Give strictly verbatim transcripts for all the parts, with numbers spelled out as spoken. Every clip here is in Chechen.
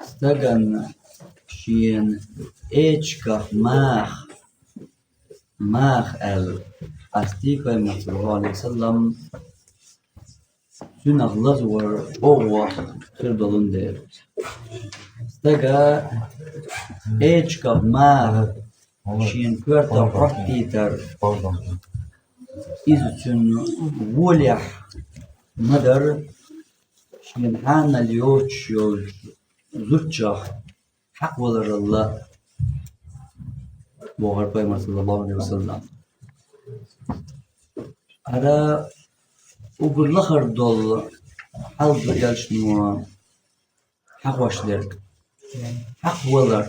Стагана шен эчках маха, маха аьлла, къастий пайхамар, саллаллаху Ӏалайхи ва саллам, цунах лазавар оха хир долун дела. Стага эчках маха шен коьртах Ӏоттийтар, иза цуьнан волехь ма дара, шена хьанал йоцуш йолчу зудчех хьакхаваларал, бохура пайхамар, саллаллаху Ӏалайхи ва саллам. Ара уггар лахара долу хьал ду элчано хьахош дерг. Хьакхавалар.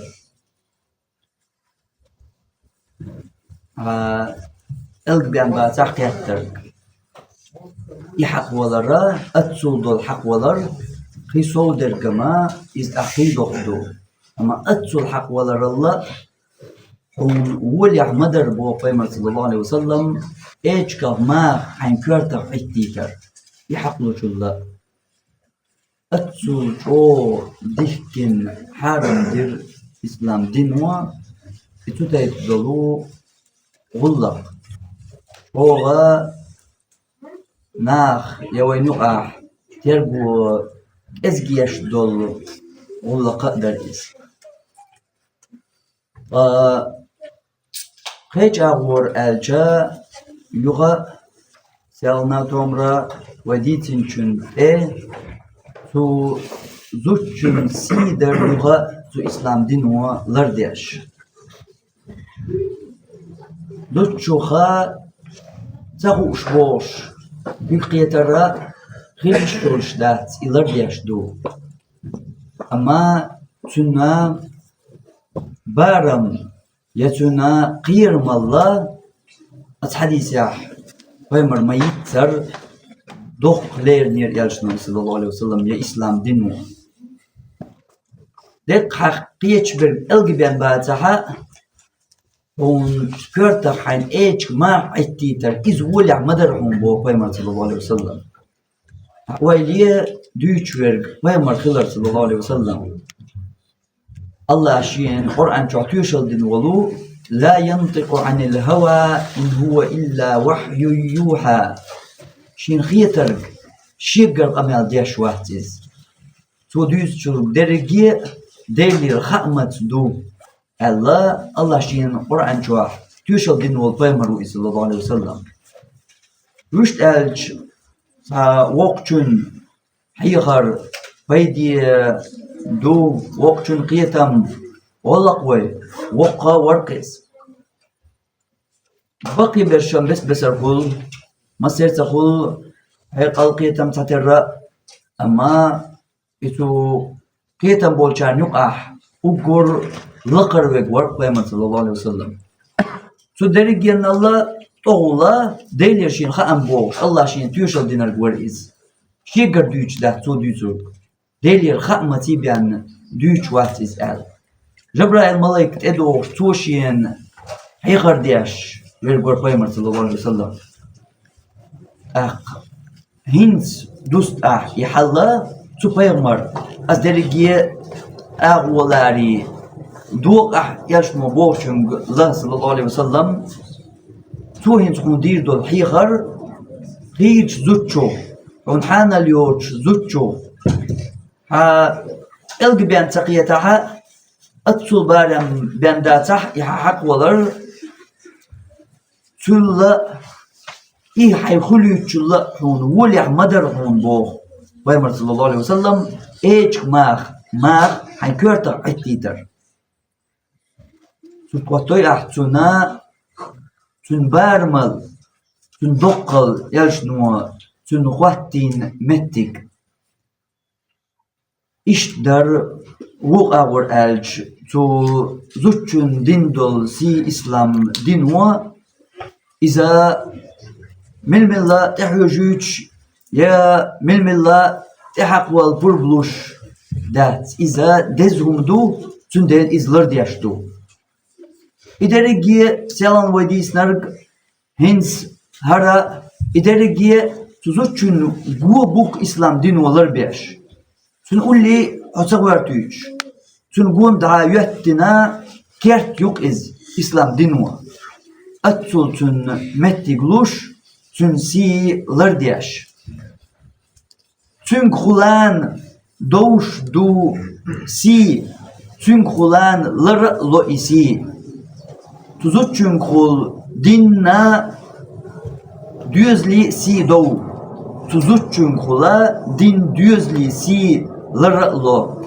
А, элга бен бацахь кхеттарг. И хьакхавалара, оццул долу хьакхавалар, кхин сов дергама, иза тӀаккха кхин доккха ду. Амма оццул хьакхаваларал хьуна волехь ма дара, боху пайхамар, саллаллаху Ӏалайхи ва саллам, эчках маха хьайн коьртах Ӏиттийтар. И хьакхалучул оццул чӀогӀа дихкина хьарам дира ислам дино и цу тайпа долу гӀуллакх. ЧӀогӀа наха я вайна юкъахь терго кӀезиг еш долу гӀуллакх а дара иза. Ткъа кхечу агӀор аьлча, юха а селхана томара вай дийцинчун тӀе цу зудчун сий дара юха а цу ислам дино лардеш. Зудчуха ца хууш бохуш, уьш кхетар а хила йиш йолуш дац, и лардеш ду. Амма цуьнан барам я цуьнан кхерамалла, оцу хьадисехь пайхамар ма-йиццара, доккха леринера элчано, саллаллаху Ӏалайхи ва саллам, я ислам дино. Деккъа хьан кхечу берг элга бен бацахь а, хьуна коьртах хьайн эчка маха Ӏиттийтар, иза волехь ма дара хьуна, боху пайхамар, саллаллаху Ӏалайхи ва саллам. Хьан ойла е дуьйцуш верг пайхамар хилар, саллаллаху Ӏалайхи ва саллам. АллахӀа шена Къуръан чохь тоьшалла дина волу: «Ла янтикъу Ӏанил хӀава, ин хӀува илла вахьюн юхьа». Шена хетарг шегара къамел деш вац иза. Цо дуьйцучуьнга дерриге а Делера хаамца ду, аьлла, АллахӀа шена Къуръан чохь тоьшалла дина волу пайхамар ву иза, саллаллаху Ӏалайхи ва саллам. Вуьшта аьлча, цхьа воккхачун хьехар, пайде ду, воккхачун кхетам гӀо лакха вай, воккха а вара-кх иза. Баккхий берш-м бес-бесара хуьлу, массаьрца хуьлу хьекъал, кхетам цхьатерра а, амма и цу кхетам болчарна юкъахь уггар лакхара верг вара-кх пайхамар, саллаллаху Ӏалайхи ва саллам. Цу дерригенал а тӀехула Делера шена хаам бохуш, АллахӀа шена тоьшалла динарг вара иза. Шегара дуьйцуш дац цо дуьйцург. Делера хаамца бен дуьйцуш вац иза аьлла. Жабраил-малайк тӀедогӀуш, цо шена хьехар деш верг вара пайхамар, саллаллаху Ӏалайхи ва саллам. ТӀаккха хӀинца дуста ахь и хьал а цу пайхамар, аса дерриге а агӀо ларий, докъахь элчано бохучуьнга ла, саллаллаху Ӏалайхи ва саллам, цо хӀинца хьуна дийр долу хьехар, кхечу зудчух, хьуна хьанал йоцучу зудчух, хьан элга бен ца кхетахь а, оццул барам бен дацахь а, и хьан хьакхавалар, цул а, и хьайн хуьлуьйтучул а хьуна волехь ма дара хьуна, боху пайхамар, саллаллаху Ӏалайхи ва саллам, эчка маха, маха хьайн коьртах Ӏиттийтар. Цу хӀоттойн ахь цунна, цуьнан барамал, цуьнан доккхал, элчано цунна хӀоттийна меттиг. Иштта дара, вукху агӀор аьлча, цу зудчунна дина долу сий ислам дино, иза мила-мила тӀехьоьжуьйтуш я мила-мила тӀехьакхавала пурба луш дац. Иза деза хӀума ду, цундела иза лардеш ду. И дерриге а, селхана вай дийцинарг, хӀинца хӀара, и дерриге а цу зудчун го бу-кх ислам дино ларбеш. Цуьнан улле хьо ца гӀертуьйтуш, цуьнан гонахьа йоьттина керт ю-кх иза, ислам дино. Оццул цуьнан меттиг луш, цуьнан сий лардеш. Цуьнгахула довш ду сий, цуьнгахула лар а ло и сий. Цу зудчуьнгахула динна доьзалийн сий дов. Цу зудчуьнгахула динна доьзалийн сий лар а ло.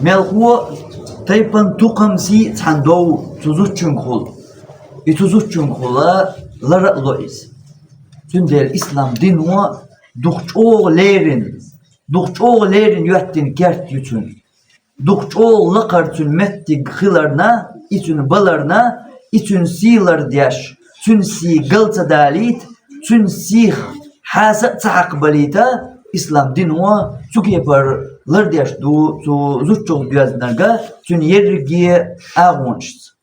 Мелхо а тайпан, тукхам сий а цхьаьна дов цу зудчуьнгахула. И цу зудчуьнгахула лар а ло иза. Цундела ислам дино дукха чӀогӀа леррина, дукха чӀогӀа леррина йоьттина керт ю цуьнан. Дукха чӀогӀа лакхара цуьнан меттиг хиларна, и цуьнан баларна, и цуьнан сий лардеш, цуьнан сий гал ца далийта, цуьнан сих хьаса а ца хьакхабалийта, ислам дино цу кепара лардеш ду цу зудчух доьзнарг цуьнан ерриге агӀонашца.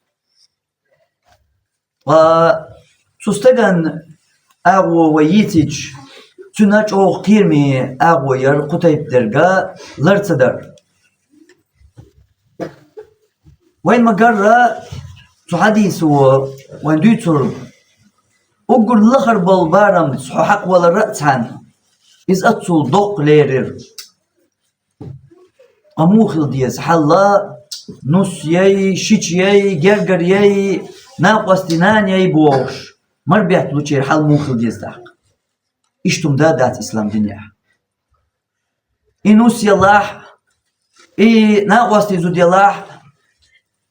Ткъа цу стаган агӀо вай йийцича, цуьнан чӀогӀа кхераме агӀо яр кху тайпа дерг лар ца дар. Вайна ма-гарра, цу хьадисо вайна дуьйцург, уггар лахара болу барамца хьо хьакхавалар а цхьаьна, иза оццул доккха лерира. Ткъа муха хила деза хьал, нус яй, шича яй, гергара яй, накъостий нана яй бохуш, марбетта лучеран хьал муха хила деза тӀаккха? Иштта хӀума дан дац ислам динехь. И нус ялахь, и накъостий зуда ялахь,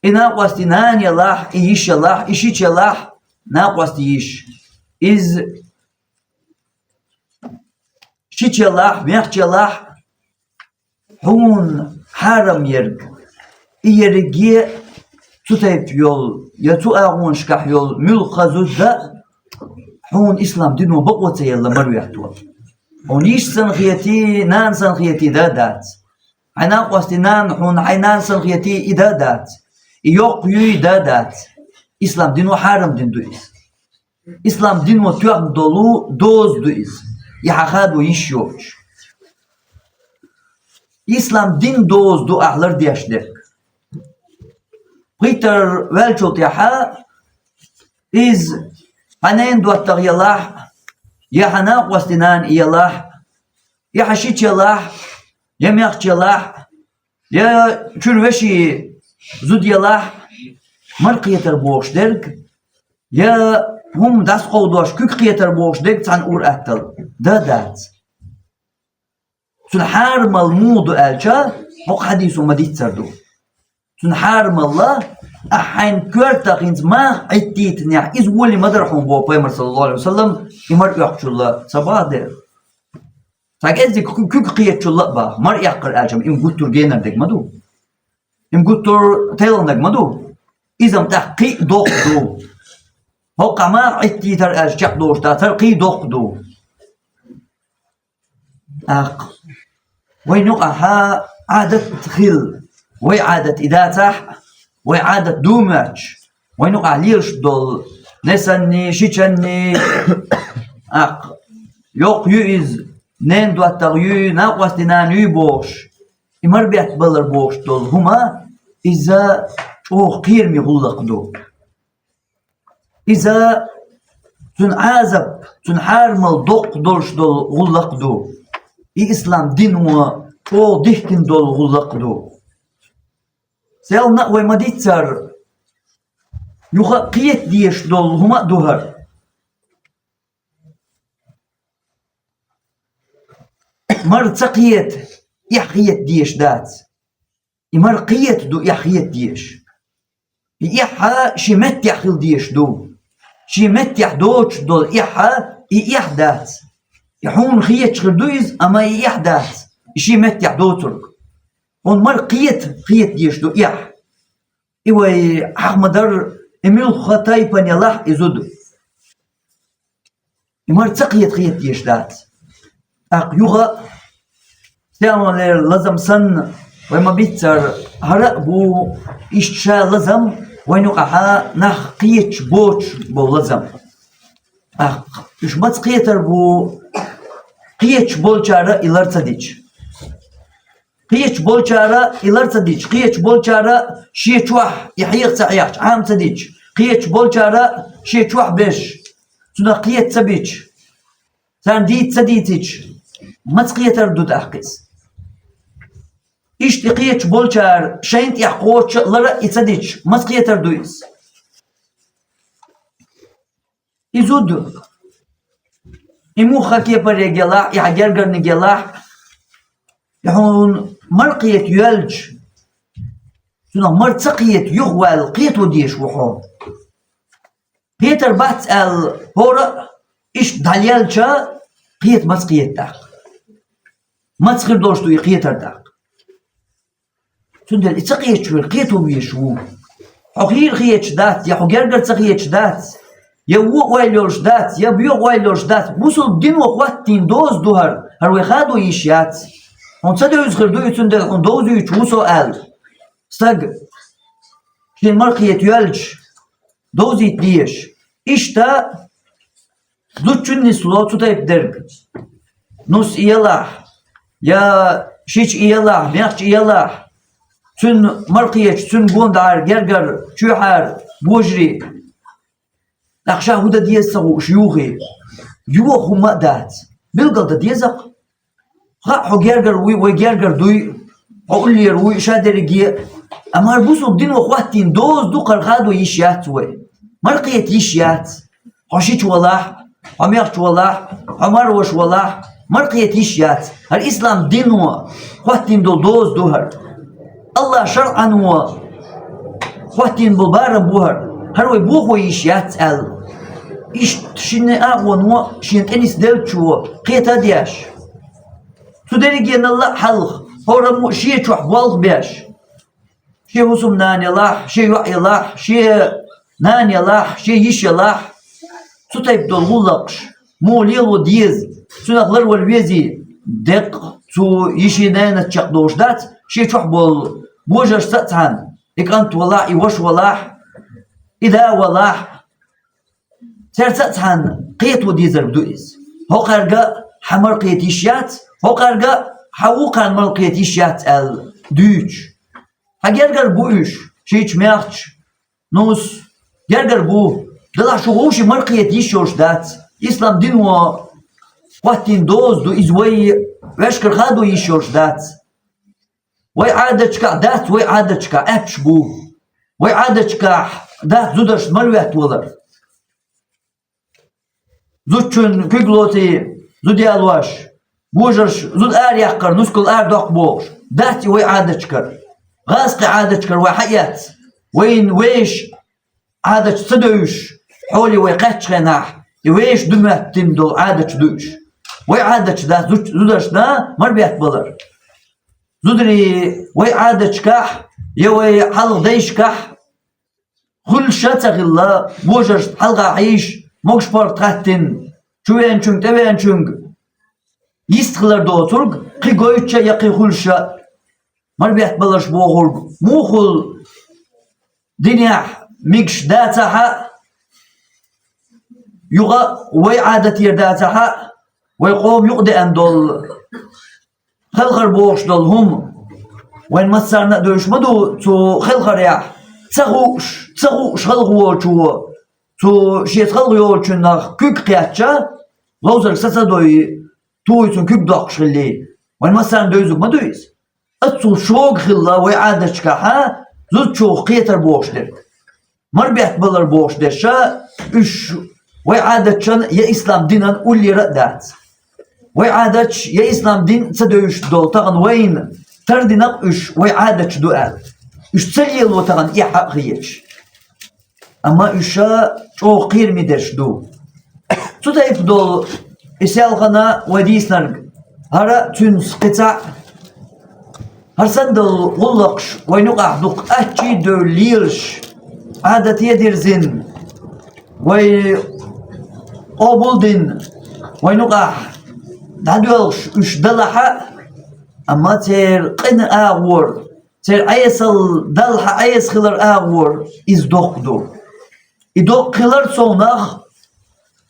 и накъостий нана ялахь, и йиша ялахь, и шича ялахь, накъостий йиша. Иза шича ялахь, мехкача ялахь, хьуна хьарам ерг, и ерриге а цу тайпа йолу, я цу агӀонашкахь йолу муьлхха зуда а хьуна ислам дино бакъо ца елла марветтало. Хьуна йиша санна хетий, нана санна хетий дан а дац. Хьайн накъостий нана хьуна хьайн нана санна хетий, и дан а дац. И йоккха юй, дан а дац. Ислам дино хьарам дина ду иза. Ислам дино тоьхна долу доза ду иза, и хьан хадо йиш йоцуш. Ислам дин доза ду ахь лардеш дерг. Пхийттара ваьллачул тӀаьхьа иза хьан ненан доттагӀа ялахь, я хьан накъостий нана и ялахь, я хьан шича ялахь, я мехкача ялахь, я чуьра вешин зуда ялахь, мара кхетар бохуш дерг, я хӀума дӀасакховдош куьг кхетар бохуш дерг цхьана ур-атталла дан а дац. Цуьнан хьарамалла муха ду аьлча, хӀокху хьадисо ма-дийццара ду. Цуьнан хьарамалла, ахь хьайн коьртах хӀинца маха Ӏиттийтинехь, иза волий ма дара хьуна боху Пайхамар, саллаллаху Ӏалайхи ва саллам, и мара оьккхучулла ца бахьа дера. Цхьа кӀеззиг куьг кхетачулла а бахьа, мара эккхар аьлча-м, и-м гуттар а генара дерг ма ду. И-м гуттар а тайланарг ма ду. Иза-м тӀаккха кхин а доккха ду. ХӀокху маха Ӏиттийтар аьлча чекхдолуш дацара, кхин а доккха ду. ТӀаккха вайна юкъахь Ӏадат хилла, вай Ӏадат и дацахь а, вай Ӏадат ду моьттуш, вайна юкъахь лелаш долу несанний, шичанний, тӀаккха йоккха ю иза, ненан доттагӀа юй, накъостий нана юй бохуш, и марбетта балар бохуш долу хӀума, иза чӀогӀа кхераме гӀуллакх ду. Иза цуьнан Ӏазап, цуьнан хьарамалла доккха долуш долу гӀуллакх ду. И ислам дино чӀогӀа дихкина долу гӀуллакх ду. Селхана а вай ма-дийццара, юха а кхета дезаш долу хӀума а ду хӀара. Мара ца кхета, эхь хета дезаш дац. И мара кхета ду эхь хета дезаш. И эхь шен меттехь хила дезаш ду. Шен меттехь доцуш долу эхь, и эхь дац. И хьуна хеташ хир ду иза, амма и эхь дац. И шен меттехь доцург. Хьуна мара кхета, хета дезаш ду эхь. И вай хьаха ма-дарра, и муьлхха тайпана ялахь и зуда. И мара ца кхета, хета дезаш дац. ТӀаккха юха а, Селхана лазам санна, вай ма-бийццара, хӀара а бу иштта ша лазам, вайна юкъахьа нах кхеташ боцуш болу лазам. ТӀаккха уьш маца кхетар бу, кхеташ болчара и лар ца дича? Кхеташ болчара и лар ца дича, кхеташ болчара шен чохь и хьеха ца хьехча, Ӏама ца дича, кхеташ болчара шен чохь беш, цунах кхета ца бича, царна дийца ца дийцича, маца кхетар ду тӀаккха иза? Иштта и кхеташ болчара шайна тӀехь кхочуш а лар а и ца дича, маца кхетар ду иза? И зуда, и муха кепариг елахь, и хьан гергарниг елахь, и хьуна мара кхета йоьлча, цунах мара ца кхета юхаваьлла кхето дезаш ву хьо. Кхетар бац аьлла, хӀора а иштта дӀалелча, кхета маца кхета тӀаккха? Маца хир долуш ду и кхетар тӀаккха? Цундела и ца кхеташ верг кхето везаш ву. Хьо хийра хеташ дац, я хьо гергара ца хеташ дац, я вон ойла йолуш дац, я боьха ойла йолуш дац. Бусалба дино хӀоттийна доза ду хӀара, хӀара вай хадо йиш яц. Хьуна ца девза хир ду и, цундела хьуна довзуьйтуш ву со аьлла. Стаг шен мара кхета йоьлча, довзийта дезаш. Иштта зудчун нисло цу тайпа дерг. Нус и елахь, я шича и елахь, мехча и елахь, цуьнан мара кхеташ, цуьнан гонахьара гергара, чоьхьара божарий. ТӀаккха ша хӀун дан деза ца хууш юхий? Юха хӀумма а дац. Билггал дан деза-кх. Хаьа, хьо гергара вуй, вай гергара дуй, хьо уллера вуй, ша дерриге а. Амма хӀара бусалба дино хӀоттийна доза ду, хӀара хадо йиш яц вай. Мара кхета йиш яц. Хьо шича валахь, хьо мехча валахь, хьо марваша валахь, мара кхета йиш яц. ХӀара ислам дино хӀоттийна долу доза ду хӀара. АллахӀан шарӀано хӀоттийна болу барам бу хӀара. ХӀара вай бохо йиш яц аьлла. Иштта шинне а агӀоно шена тӀенисделлачо кхета а деш, цу дерригеналла а хьалха, хӀораммо а шен чохь болх беш, шен хӀусамнана елахь, шен йоӀ елахь, шен нана елахь, шен йиша елахь, цу тайпа долу гӀуллакхаш муха лело деза, цунах ларвала везий, деккъа цу йишин нанас чекхдолуш дац, шен чохь болу божаршца а цхьаьна, и кӀант валахь, и ваша валахь, и да валахь, цаьрца а цхьаьна кхето дезарг ду иза. ХӀокхаьрга а хьан мара кхета йиш яц, хӀокхаьрга а хьан вукхарна мара кхета йиш яц аьлла дуьйцуш. Хьан гергара бу уьш, шича, мехча, нус, гергара бу, делахь шу вовшийн мара кхета йиш йолуш дац. Ислам дино хӀоттийна доза ду, иза вай ваьшкара хадо йиш йолуш дац. Вай Ӏадаташкахь дац, вай Ӏадаташкахь аьтташ бу. Вай Ӏадаташкахь дац зударшна мара веттавалар. Зудчун куьг лоций, зуда ялош, божарш зуда араяккхар, нускал арадоккху бохуш, дац и вай Ӏадаташкара. ГӀазкхийн Ӏадаташкара вай хьаэцна, вайна вешан Ӏадаташ ца девзаш, хьоле вай кхаьччу хенахь, и вешан дуьметтина долу Ӏадаташ ду уьш. Вай Ӏадаташ дац зуд-, зударшна мара беттабалар. Зударий, вай Ӏадаташкахь я вай хьалха дайшкахь хуьлуш а ца хилла, божаршна хьалха хьийзаш, могуш-паргӀат хаттина, чувеанчуьнга, тӀевеанчуьнга йистхилар доцург, кхин гойтуш а я кхин хуьлуш а, мара беттабаларш бохург муха хуьлу? Динехь мегаш дацахь а, юха а вай Ӏадатера дацахь а, вай къоман юкъа деана долу хелхар бохуш долу хӀума вайн массарна а девзаш ма ду цу хелхарехь, ца хууш, ца хууш хелха волчо, цу шеца хелха йолчунах куьг кхетча, ловзарг са ца дой, тухий цунна куьг доккхуш хилий. Вайн массарна девзарг ма ду иза. Аццул шога хилла вай Ӏадаташкахь зудчух кхетар бохуш дерг, мара беттабалар бохуш дерш а, уьш вай Ӏадаташна я ислам динан уллера а дац. Вай Ӏадаташ я ислам дин а ца девзаш долу тахана вайна тардина-кх уьш вай Ӏадаташ ду аьлла. Уьш ца лело тахана эхь а хеташ. Амма уьш а чӀогӀа кхераме дерш ду. Цу тайпа долу и селхана вай дийцинарг, хӀара а цуьнца кхин цхьаъ, хӀара санна долу гӀуллакхаш вайн юкъахь дукха аччий а девлла лелаш, Ӏадате а дирзина, вай къобал а дина, вайн юкъахь дӀадоьлхуш уьш далахь а, амма церан къина агӀор, церан Ӏесалла далахь а, Ӏеса хилар агӀор иза доккха ду. И доккха хилар совнах,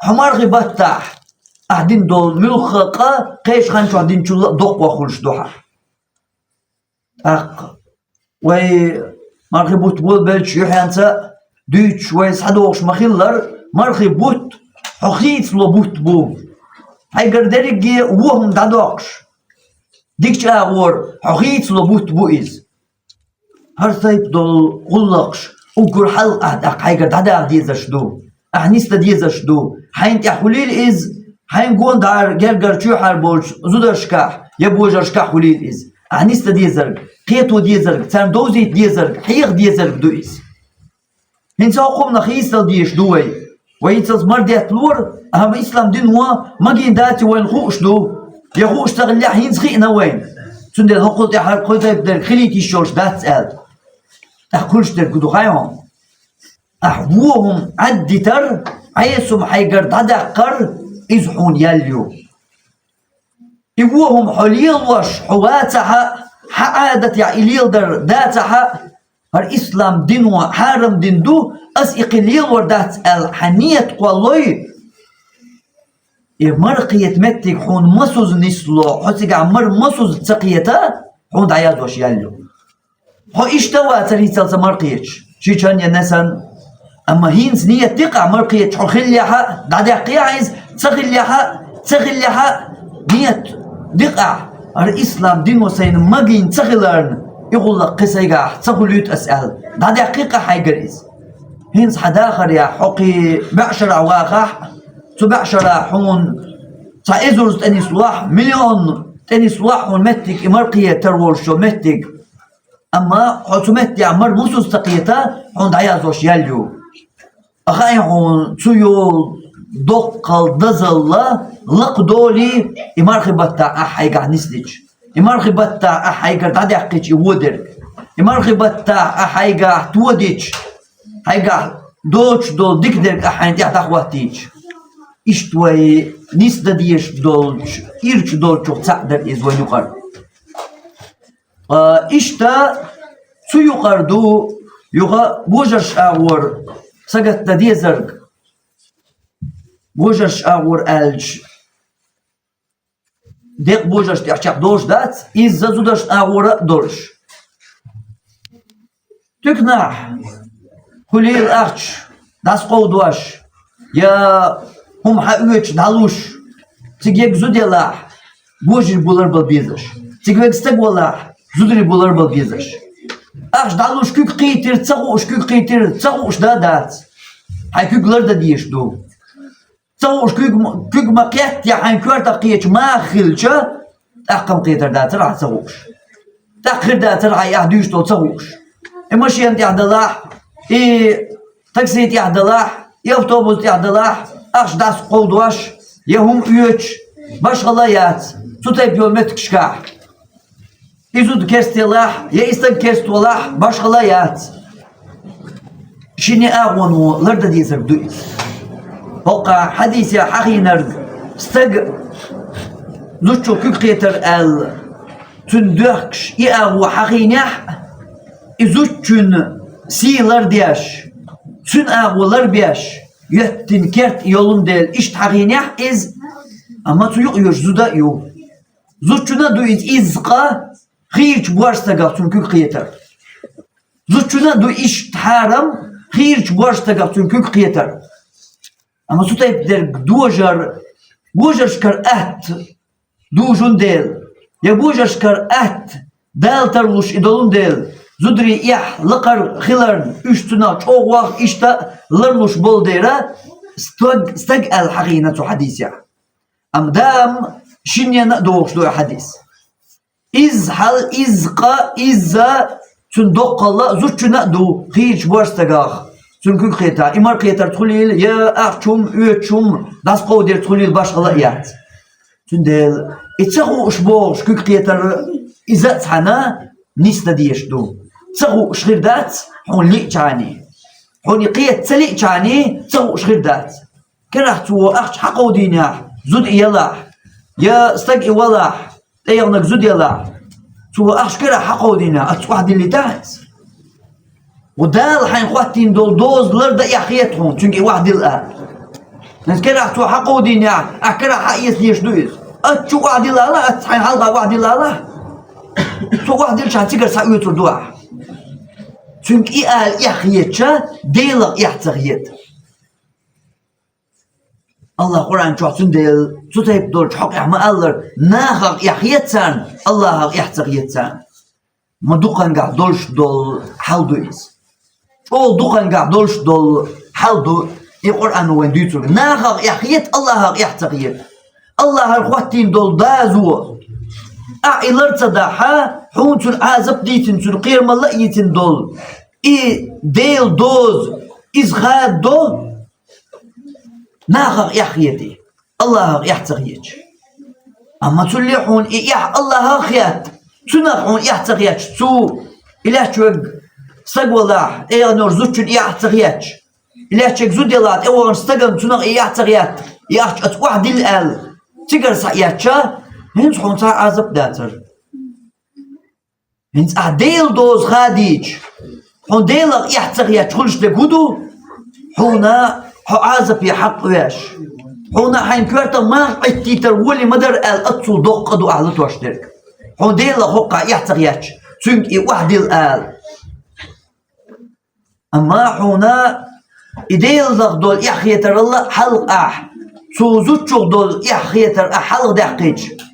хьо мархи баттахь ахь дина долу муьлхха а къа кхечу хан чохь динчул а доккхох хуьлуш ду хьан. ТӀаккха вай мархий бутт болабелча юххьанца дуьйцуш вай схьадогӀуш ма-хиллара, мархий бутт хьо хийцало бутт бу. Хьайгара дерриге вон хӀума дӀадоккхуш, дикача агӀор хьо хийцало бутт бу иза. ХӀара тайпа долу гӀуллакхаш уггар хьалха ахь тӀаккха хьайгара дӀадаха дезаш ду. Ахь нисдан дезаш ду. Хьайна тӀехь хуьлийла иза, хьайна гонахьара гергара чоьхьара болчу зударшкахь я божаршкахь хуьлийла иза. Ахь нисдан дезарг, кхето дезарг, царна довзийта дезарг, хьеха дезарг ду иза. ХӀинца хӀокху хӀуманах хийцадала дезаш ду вай. Вай хӀинцалц мара детталора, амма ислам дино магийна дац вайна хууш ду. Я хууш ца хиллехь, хӀинца хиъна вайна. Цундела хӀокхул тӀаьхьара кхо тайпа дерг хилийта йиш йолуш дац аьлла. ТӀаккха хуьлуш дерг хӀун ду хаий хьуна? Ахь вон хӀума Ӏаддитар, Ӏеса хӀума хьайгара дӀадаккхар, иза хьуна ял ю. И вон хӀума хьо лелош хьо вацахь а, хьан Ӏадатехь и леладар дацахь а, хӀара ислам дино хьарам дина ду, ас и кхин лелор дац аьлла хьан нийят кхоллой, и мара кхета меттиг хьуна масуза нисло, хьо цигахь мара масуза ца кхета, хьуна дӀаяздеш ял ю. Хьо иштта а вацара хӀинцалц мара кхеташ, шичан я насан. Амма хӀинца нийят дикъахь мара кхеташ хьо хиллехь а, дӀадаьккхехьа иза, ца хиллехь а, ца хиллехь а, нийят дикъахь, хӀара ислам дино сайна магийна ца хиларна, и гӀуллакх кхин сайгахь ца хуьлуьйту ас аьлла, дӀадаьккхи-кх хьайгара иза. ХӀинца хьан дахарехь хьо кхин бӀешарахь вахахь, цу бӀешарахь хьуна цхьа эзарза тӀенислохь, миллион тӀенислохь хьуна меттиг, и мара кхетар волуш йолу меттиг. Амма хьо цу меттехь мара масуза ца кхета, хьуна дӀаяздеш ял ю. Ткъа хаий хьуна, цу йолу доккхал дозалла лакхадолий, и мархи баттахь ахь хьайгахь нисдича, и мархи баттахь ахь хьайгара дӀадаьккхича и вон дерг, и мархи баттахь ахь хьайгахь тодича, хьайгахь доцуш долу дика дерг ахь хьайна тӀехь дӀахӀоттийча. Иштта вай нисдан дезаш долчу, ирча долчух цхьаъ дара иза вайн юкъара. Ткъа иштта цу юкъара ду юха божарш агӀор сагатдан дезарг. Божарш агӀор аьлча, декъа божарш тӀехь чекхдолуш дац, изза зударшна агӀора а долуш. Туьканахь хуьлийла ахча дӀасакховдош, я хӀума хьаоьцуш дӀалуш, цига ерг зуда ялахь, божарий бу ларбала безаш, цига верг стаг валахь, зударий бу ларбала безаш. Ахча дӀалуш куьг кхийтира, ца хууш куьг кхийтира, ца хууш да а дац. Хьайн куьг лардан дезаш ду. Ца хууш куьг ма, куьг ма кхетта, я хьайн коьртах кхеташ маха хилча, тӀаккха-м кхетар дацара ахь ца хууш. ТӀаккха хир дацара хьайн ахь дуьйцуш долу ца хууш. И машена тӀехь далахь, и такси тӀехь далахь, и автобус тӀехь далахь, ахча дӀасакховдош, я хӀума оьцуш, башхалла яц, цу тайпа йолу меттигашкахь. И зуда керста ялахь, я и стаг керста валахь, башхалла яц. Шина агӀоно лардан дезарг ду иза. ХӀокху хьадисехь хьахийнарг, стаг зудчух куьг кхетар аьлла, цуьнан доьхкаш и агӀо хьахийнехь а, и зудчун сий лардеш, цуьнан агӀо ларбеш, йоьттина керт йолун дела иштта хьахийнехь а иза, амма цу юкъа йоьдуш зуда а ю. Зудчунна а ду иза, изза къа хийрачу боьрша стагах цуьнан куьг кхетар. Зудчунна а ду иштта хьарам хийрачу боьрша стагах цуьнан куьг кхетар. Амма цу тайпа дерг дожар, божаршкара атта дужун дела, я божаршкара атта Дала тарлуш и долун дела, зударий эхь лакхара хиларна, уьш цунах чӀогӀа ваха иштта ларлуш болу дела, стаг, стаг аьлла хьахийна цу хьадисехь. Амма даим шиннена а догӀуш ду и хьадис. Изза хьал, изза къа, изза цуьнан доккхалла а зудчунна а ду, хийрачу боьрша стагах цуьнан куьг кхетар. И мара кхетарца хуьлийла, я ахча хӀума, оьцуш хӀума дӀасакховдийрца хуьлийла, башхалла а яц. Цундела и ца хууш бохуш куьг кхетар, иза а цхьаьна нисдан дезаш ду. Ца хууш хир дац хьуна лиъча а. Хьуна и кхета ца лиъча а, ца хууш хир дац. Карахь цо ахча хьакховдийнехь, зуда ялахь, я стаг и валахь, тӀеяханарг зуда ялахь, цо ахча карахь хьакховдийнехь, аса охьадиллийтахьа иза. Ву Дала хьайна хӀоттийна долу доза лардан эхь хета хьуна, цуьнга и охьадилла ала. Аса карахь цо хьакховдийнехь, ахь карахь хьаэца дезаш ду иза. Аса чу охьадилла ала, аса хьайна хьалха охьадилла ала. Цо охьадиллачхьана цигара схьаоьцур ду ахь. Цуьнга и ала эхь хетча, Делах эхь ца хета. АллахӀа Къуръан чохь цундела цу тайпа долчу хьокъехь ма-аллара, нахах эхь хета царна, АллахӀах эхь ца хета царна. Ма дукхангахь долуш долу хьал ду иза. ЧӀогӀа дукхангахь долуш долу хьал ду и Къуръано вайн дуьйцург. Нахах эхь хета, АллахӀах эхь ца хета. АллахӀара хӀоттийна долу доза, ахь и лар ца дахь, хьуна цуьнан Ӏазап дийцина, цуьнан кхерамалла а йийцина долу и Делан доза, иза хададо, нахах эхь хетий, АллахӀах эхь ца хеташ. Амма цул а хьуна и эхь АллахӀах хетта, цунах хьуна эхь ца хеташ, цо и лаьтташ верг стаг валахь, тӀегӀанор зудчунна и эхь ца хеташ, и лаьтташ верг зуда ялахь, тӀеваханчу стагана цунах и эхь ца хетта, и ахча аса охьадилла аьлла, цигара схьаэцча, хӀинца хьуна цхьа а Ӏазап дацара. ХӀинца ахь Делан доза хадийча, хьуна Делах эхь ца хеташ хуьлуш дерг хӀун ду? Хьуна хьо Ӏазапе хьакъ веш. Хьуна хьайн коьртах мах Ӏиттийтар волий ма дара аьлла, оццул доккха а ду ахь латош дерг. Хьуна Делах хӀокхахь эхь ца хеташ, цуьнга и охьадилла ала. Амма хьуна и Делах долу эхь хетаралла хьалха ахь, цу зудчух долу эхь хетар ахь хьалха даьккхича,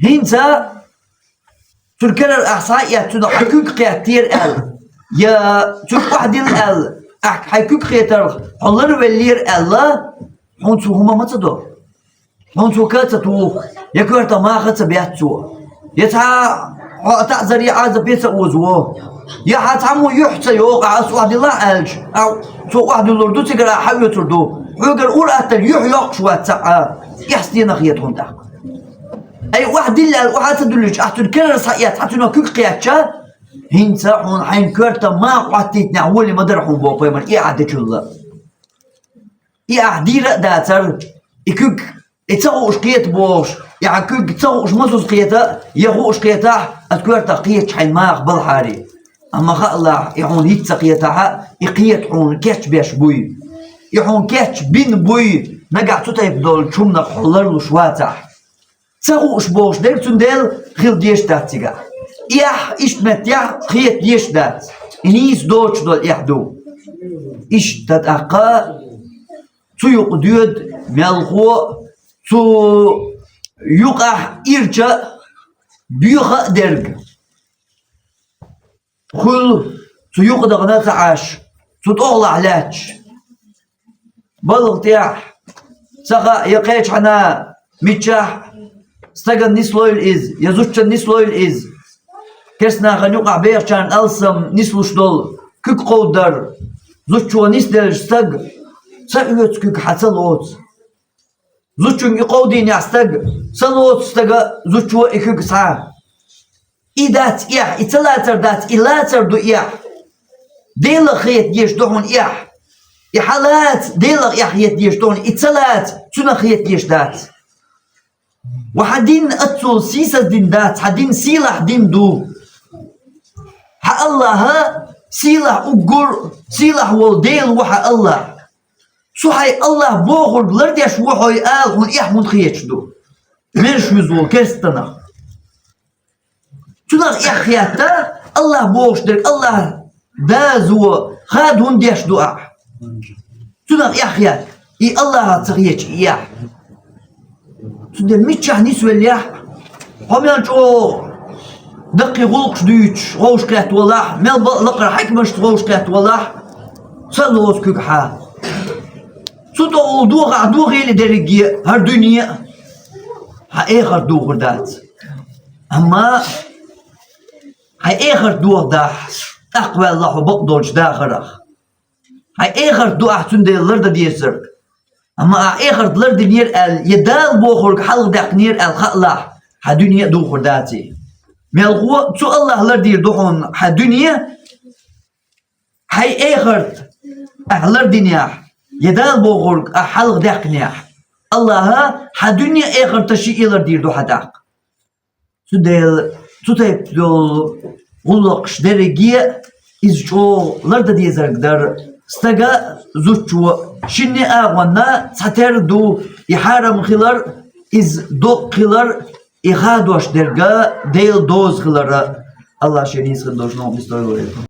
хӀинца цуьнан карара ахь схьа а эцна, цунах хьан куьг кхеттера аьлла, я цуьнга охьадилла аьлла, ахь хьайн куьг хетарх хьо ларвеллера аьлла, хьуна цо хӀума ма ца до. Хьуна цо ка а ца туху, я коьртах маха а ца бетта цо, я цхьа хьо а таӀзар, я Ӏазапе а ца озаво, я хьан цхьаммо юьхь ца йоккху, ахь ас охьадиллахь аьлча, ахь цо охьадуьллур ду, цигара ахь хьаоьцур ду. Хьоьгара ур атталла юьхь йоккхуш вац цхьа а, эхь стенах хета хьуна тӀаккха? Ай, охьадилла аьлла, охьа а ца дуьллича, ахь цуьнан карара схьаэцна, хьан цуьнан куьг кхеттача, хӀинца хьуна хьайн коьртах маха Ӏоттийтинехь волий ма дара хьуна боху пайхамар, и ахь дечулла. И ахь дийр а дацара, и куьг, и ца хууш кхета бохуш, и хьан куьг ца хууш масаза кхета, я хууш кхетахь, аса коьртах кхеташ хьайн маха балхьарий. Амма хаалахь, и хьуна хӀинца ца кхетахь а, и кхета хьуна кечбеш буй. И хьуна кечбина буй, нагахь цу тайпа долчу хӀуманах хьо ларлуш вацахь. Ца хууш бохуш дерг цундела хила дезаш дац цигахь. Эхь иштта меттехь хета дезаш дац. И нийса доцуш долу эхь ду. Иштта тӀаккха цу юкъа доьду мелхо а, цу юкъахь ирча а, боьха а дерг. Хуьлу цу юкъа дахана ца Ӏаш, цу тӀехула лаьтташ. Балха тӀехь, ца хаьа, я кхечхьана миччахь, стагана нислойла иза, я зудчунна нислойла иза. Керстанахана юкъахь бехачарна алсам нислуш долу куьг кховдадар, зудчо нисделча стаг, ца оьцу куьг, хьан ца лоцу. Зудчуьнга и кховдийнехь стаг, ца лоцу стага зудчо и куьг схьа. И дац эхь, и ца лацар дац, и лацар ду эхь. Делах хета дезаш ду хьуна эхь. И хьан лаца, Делах эхь хета дезаш ду хьуна, и ца лаца, цунах хета дезаш дац. Ва хьан дин оццул сийсаз дин дац, хьан дин сийлахь дин ду. Хьан АллахӀ сийлахь, уггар сийлахь волу Дела ву хьан АллахӀ. Цу хьайн АллахӀ бохург лардеш ву хьо ала хьуна эхь хӀунда хеташ ду? Мерш вуьзу волу керстанах. Цунах эхь хетта, АллахӀ бохуш дерг АллахӀ доза хада хӀунда деш ду ахь? Цунах эхь хетта, и АллахӀах ца хеташ и эхь. Цундела миччахь нисвеллехь, хьо мел чӀогӀа даккхий гӀуллакхаш дуьйцуш вовшахкхетта валахь, мел бакъ лакхара хьаькамашца вовшахкхетта валахь, ца лоцу куьг хьан. Цу тӀехула дохахь дохийла дерриге а, хӀара дуьне а, хьан эхарт дохур дац. Амма хьайн эхарт дохадахь, тӀаккха ваьлла хьо бакъдолчу дахарах. Хьайн эхарт ду ахь цундела лардан дезарг. Амма ахь эхарт лардинера аьлла, я Дала бохург хьалха даьккхинера аьлла хаалахь, хьан дуьне а духур даций. Мелхо а цу АллахӀа лардийр ду хьуна хьан дуьне, хьайн эхарт ахь лардинехь, я Дала бохург ахь хьалха даьккхинехь. АллахӀа хьан дуьне а, эхарташ а и лардийр ду хьан тӀаккха. Цундела цу тайпа йолу гӀуллакхаш дерриге а, иза чӀогӀа лардан дезарг дара. Стага а, зудчо а, шинне а агӀонна цхьатерра ду и хьарам хилар, иза доккха хилар, И хадош дерг Дела доза хилар. Аллах шен нийсхо долчу новкъа бистойла вай.